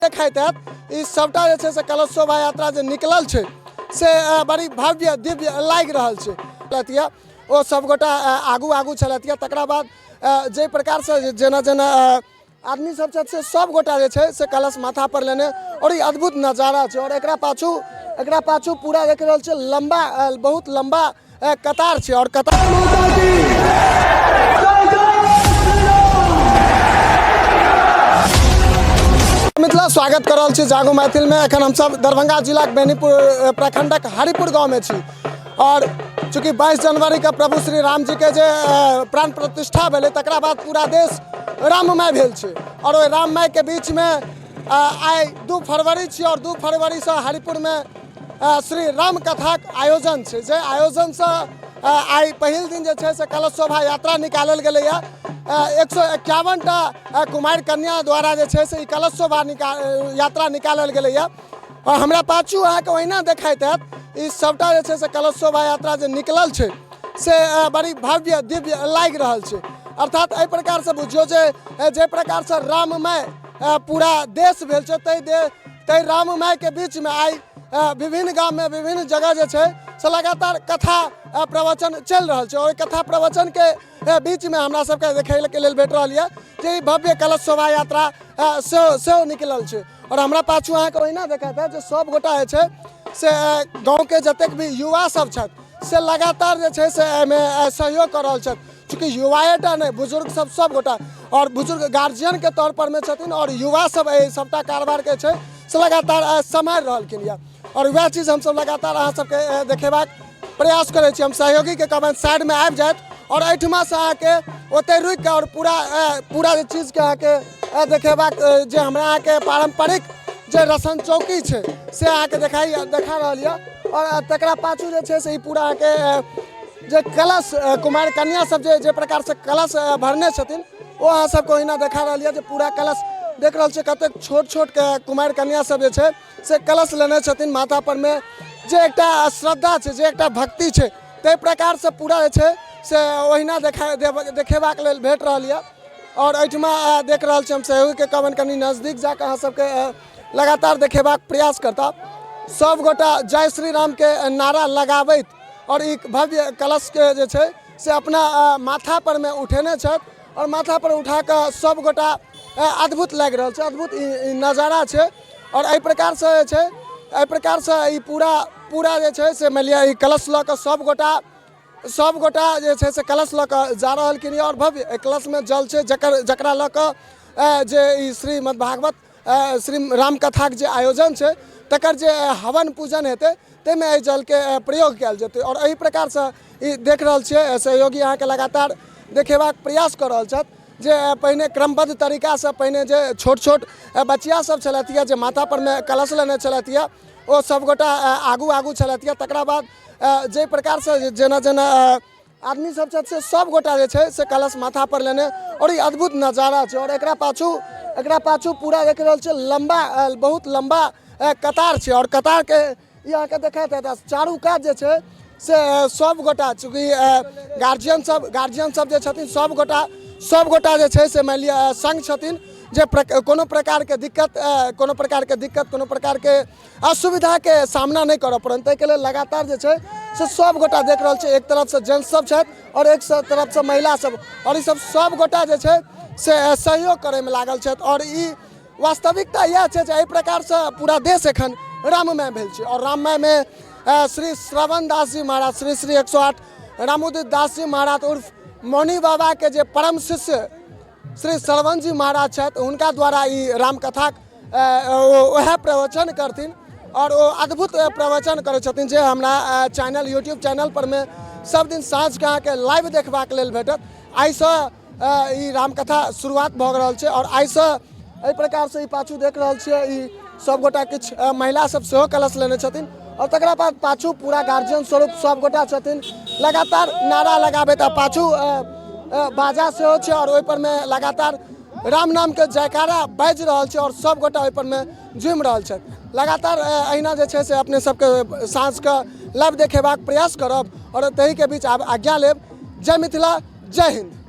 देखाइत हैत ई सभटा जे छै से कलश शोभा यात्रा जे निकलल छै से बड़ी भव्य दिव्य लागि रहल छै। छलथि यऽ ओ सभगोटा आगू आगू छलथि यऽ। तकरा बाद जाहि प्रकारसँ जेना जेना आदमी सब छथि से सभगोटा जे छै से कलश माथा पर लेने, आओर ई अद्भुत नजारा छै। आओर एकरा पाछू पूरा देख रहल छै लम्बा, बहुत लम्बा कतार छै आओर कतार। मिथिला स्वागत कर रहल छी जागो मैथिल में। एखन हमसब दरभंगा जिलाक बेनीपुर प्रखंडक हरिपुर गांव में छी और चूँकि 22 जनवरी के प्रभु श्री राम जी के जे प्राण प्रतिष्ठा भेलै तकरा बाद पूरा देश राममय भेल छै और ओहि राममय के बीच में आइ 2 फरवरी छी और 2 फरवरी से हरिपुर में श्री राम कथाक आयोजन छै, जे आयोजनसँ आइ पहिल दिन जे छै से कलश शोभा यात्रा निकालल गेलैए। 151 टा कुमारि कन्या द्वारा जे छै से ई कलश शोभा यात्रा निकालल गेलैए। आओर हमरा पाछू अहाँके ओहिना देखाइत हैत ई सभटा जे छै से कलश शोभा यात्रा जे निकलल छै से बड़ी भव्य दिव्य लागि रहल छै। अर्थात एहि प्रकारसँ बुझियौ जे जाहि प्रकारसँ राममय पूरा देश भेल छै ताहि राममयके बीचमे आइ विभिन्न गाममे विभिन्न जगह जे छै से लगातार कथा प्रवचन चलि रहल छै। ओहि कथा प्रवचनके बीचमे हमरा सबके देखैके लेल भेट रहल यऽ जे ई भव्य कलश शोभा यात्रा सेहो निकलल छै। आओर हमरा पाछू अहाँके ओहिना देखैत हैत जे सब गोटा जे छै से गाँवके जतेक भी युवा सब छथि से लगातार जे छै से एहिमे सहयोग कऽ रहल छथि। चूँकि युवाएटा नहि, बुजुर्ग सब सब गोटा और बुजुर्ग गार्जियनके तौर परमे छथिन और युवा सब एहि सबटा कारबारके छै से लगातार सम्हारि रहलखिन यऽ। और वएह चीज हमसब लगातार अहाँ सबके देखेबाक प्रयास करै छी। हम सहयोगीके कहबनि साइडमे आबि जाथि और एहिठुमासँ अहाँके ओतहि रुकिके और पूरा जे चीजके अहाँके देखेबाक जे हमरा अहाँके पारम्परिक जे रसन चौकी छै से अहाँके देखा रहल यऽ। और तकरा पाछू जे छै से ई पूरा अहाँके जे कलश कुमारि कन्या सब जे प्रकारसँ कलश भरने छथिन ओ अहाँ सबके ओहिना देखा रहल यऽ जे पूरा कलश देख रहल छियै कतेक छोट छोट कुमारि कन्या सब जे छै से कलश लेने छथिन माथा परमे। जे एकटा श्रद्धा छै, जे एकटा भक्ति छै, ताहि प्रकारसँ पूरा जे छै से ओहिना देखेबाक लेल भेट रहल यऽ। और एहिठुमा देख रहल छी हम सहयोगीके कहबनि कनि नजदीक जाकऽ अहाँ सबके लगातार देखेबाक प्रयास करता। सब गोटा जय श्री रामके नारा लगाबैत और ई भव्य कलशके जे छै से अपना माथा परमे उठेने छथि और माथा पर उठाकऽ सब गोटा अद्भुत लागि रहल छै, अद्भुत ई नजारा छै। और एहि प्रकारसँ जे छै, एहि प्रकारसँ ई पूरा जे छै से मानि लिअ ई कलश लऽ कऽ सब गोटा जे छै से कलश लऽ कऽ जा रहलखिन यऽ। और भव्य एहि कलशमे जल छै जकरा लऽ कऽ जे ई श्रीमद् भागवत श्री रामकथाके जे आयोजन छै तकर जे हवन पूजन हेतै ताहिमे एहि जलके प्रयोग कयल जेतै। और एहि प्रकारसँ ई देख रहल छियै सहयोगी अहाँके लगातार देखेबाक प्रयास कऽ रहल छथि जे पहिने क्रमबद्ध तरीकासँ पहिने जे छोट छोट बचिया सब छलथि यऽ जे माथा परमे कलश लेने छलथि यऽ ओ सब गोटा आगू आगू छलथि यऽ। तकरा बाद जाहि प्रकारसँ जेना जेना आदमी सब छथि से सब गोटा जे छै से कलश माथा पर लेने और ई अद्भुत नजारा छै। और एकरा पाछू पूरा देख रहल छै लम्बा, बहुत लम्बा कतार छै और कतारके ई अहाँके देखैत हैत चारू कात जे छै से सब गोटा चूँकि गार्जियन सब जे छथिन सब गोटा जे छै से मानि लिअ संग छथिन जे कोनो प्रकारके दिक्कत, कोनो प्रकारके दिक्कत, कोनो प्रकारके असुविधाके सामना नहि करऽ पड़नि, ताहिके लेल लगातार जे छै से सब गोटा देख रहल छै। एक तरफसँ जेंट्स सब छथि और एक तरफसँ महिला सब और ई सब गोटा जे छै से सहयोग करैमे लागल छथि। और ई वास्तविकता इएह छै जे एहि प्रकारसँ पूरा देश एखन राममय भेल छै। और राममयमे श्री श्रवण दास जी महाराज, श्री श्री 108 रामोदित दास जी महाराज उर्फ मौनी बाबाके जे परम शिष्य श्री श्रवण जी महाराज छथि, हुनका द्वारा ई रामकथाक वएह प्रवचन करथिन और ओ अद्भुत प्रवचन करै छथिन जे हमरा चैनल यूट्यूब चैनल परमे सब दिन साँझके अहाँके लाइव देखबाक लेल भेटत। आइसँ ई रामकथा शुरुआत भऽ रहल छै और आइसँ एहि प्रकारसँ ई पाछू देख रहल छियै ई सबगोटा किछु महिला सब सेहो कलश लेने छथिन और तकरा बाद पाछू पूरा गार्जियन स्वरूप सबगोटा छथिन लगातार नारा लगाबैत। आ पाछू बाजा सेहो छै और ओहि परमे लगातार राम नामके जयकारा बाजि रहल छै और सबगोटा ओहि परमे झूमि रहल छथि। लगातार अहिना जे छै से अपने सबके साँझके लाइव देखेबाक प्रयास करब और ताहिके बीच आब आज्ञा लेब। जय मिथिला, जय हिन्द।